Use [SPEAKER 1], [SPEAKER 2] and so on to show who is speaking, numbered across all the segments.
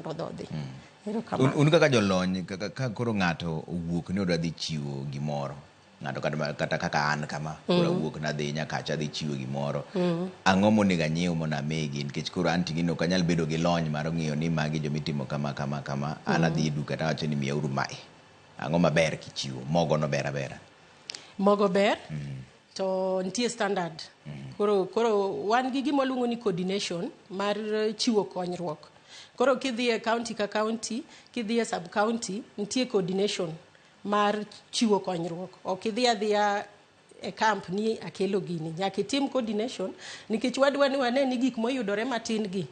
[SPEAKER 1] bodhodhi. Erokamano.
[SPEAKER 2] Un kaka jolony, ka koro ng'ato owuok ni odwa dhi chiwo gimoro, ng'ato kata kaka an kama, koro awuok nadhi Nyakacha adhi chiwo gimoro, ang'o monego anyiew mondo amigi? Nikech koro an ting'eni ok anyal bedo gi lony mar ng'iyo ni magi jomitimo kama kama kama. An adhi e duka tawacho ni miyauru mae. Ang'o maber kichiwo? Mogo no ber abera.
[SPEAKER 1] Mogo ber, to nitie standard. Koro wan gi gima waluongo ni coordination mar chiwo konyruok. Koro kidhi e county ka county, kidhi e sub county, nitie coordination mar chiwo konyruok. Ok idhi adhiya e camp ni akelo gini. Nyaka itim coordination nikech wadwa ni wane ni gik moyudore matin gi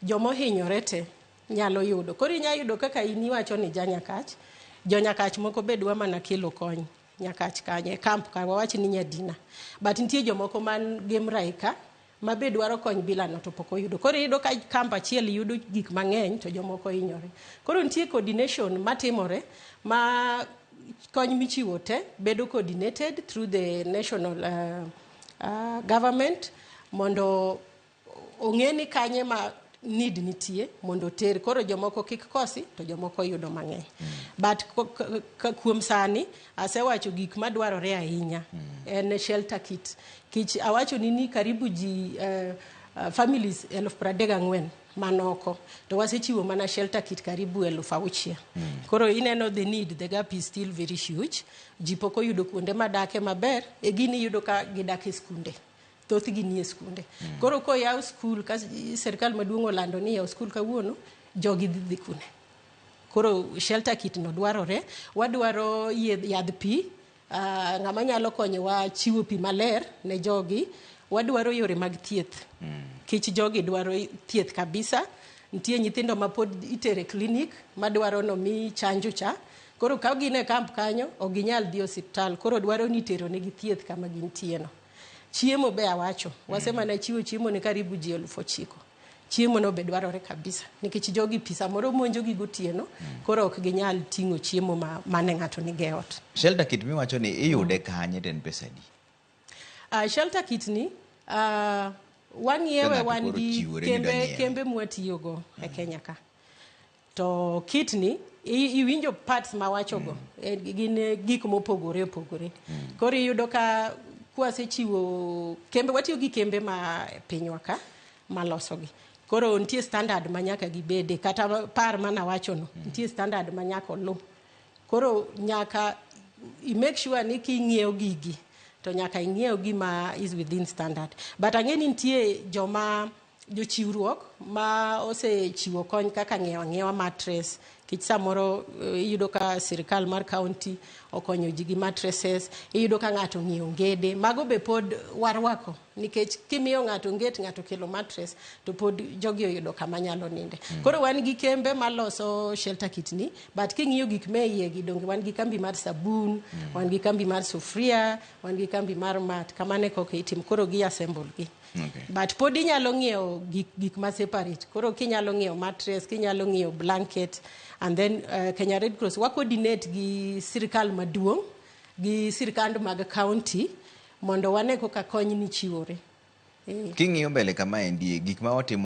[SPEAKER 1] jomohinyore te nyalo yudo. Koro inya yudo kaka in iwacho ni ja Nyakach, jo Nyakach moko be dwa mana kelo kony Nyakach kanyo e camp ka wawach ni Nyadina. But nitie jomoko man Gemrai ka ma be dwaro kony bila no to pok oyudo. Koro iyudo ka camp achiel yudo gik mang'eny to jomoko hinyore. Koro nitie coordination matimore ma kony michiwo te bedo coordinated through the national government mondo ong'e ni kanye ma need nitie mondo oter. Koro jomoko kik kosi to jomoko yudo mang'eny. But kuom sani asewacho gik madwarore ahinya en shelter kit. Kich awacho ni karibu ji families 34,000 manoko to wasechiwo mana shelter kit karibu 6,000. Koro ineno the need, the gap is still very huge. Ji pok oyudo kuonde madake maber, e gini iyudo ka gidak e skunde. Thothgi nie skunde. Koro koyaw skul ka sirkal maduong' olando ni yaw skul kawuono, jogi dhi dhi kune? Koro shelter kit no dwarore. Wadwaro yadh pi, ng'ama nyalo konyowa chiwo pi maler ne jogi. Wadwaro yore mag thieth. Kich jogi dwaro thieth kabisa. Nitie nyithindo ma pod itere klinik madwaro nomi chanjo cha. Koro ka gin e camp kanyo, ok ginyal dhi osiptal. Koro dwaro ni itero negi thieth kama gintie no. Chiemo be awacho, wasemana chiwo chiemo ne karibu ji 9,000. Chiemo no be dwarore kabisa nikech jogi pi samoro monjo gi gotieno, koro ok ginyal ting'o chiemo ma mane ng'ato nigo e ot.
[SPEAKER 2] Shelter kit miwacho ni iyude kanye to en pesa adi?
[SPEAKER 1] Shelter kit ni wang'iewe wan gi kembe, kembe mwatiyogo e Kenya ka. To kit ni iwinjo parts mawachogo gin gik mopogore opogore. Koro iyudo ka kwasechiwo kembe, watiyo gi kembe ma pinywa ka malosogi. Koro nitie standard ma nyaka gibede, kata par manawacho no, nitie standard ma nyaka oluw. Koro nyaka i make sure ni king'iewo gigi to nyaka ing'iew gima is within standard. But ang'e ni nitie joma jochiwruok ma osechiwo kony kaka ng'iewo ang'iewa mattress kech samoro iyudo ka sirikal mar county okonyo ji gi mattresses, iyudo ka ng'ato ong'iewo ngede, mago be pod warwako nikech kimiyo ng'ato nget, ng'ato okelo mattress to pod jogi oyudo kama nyalo ninde. Koro wan gi kembe maloso shelter kit ni, but king'iyo gik me iye gi donge wan gi kambi mar sabun, wan gi kambi mar sufria, wan gi kambi mar mat, kamano e kaka itimo, koro gi assemble gi. But pod inyalo ng'iewo gik ma separate. Koro kinyalo ng'iewo mattress, kinyalo ng'iewo blanket, and then Kenya Red Cross wa coordinate gi sirikal maduong' gi sirikand mag county mondo wane kaka kony ni chiwore.
[SPEAKER 2] King'iyo mbele kamaendi, gik ma watimo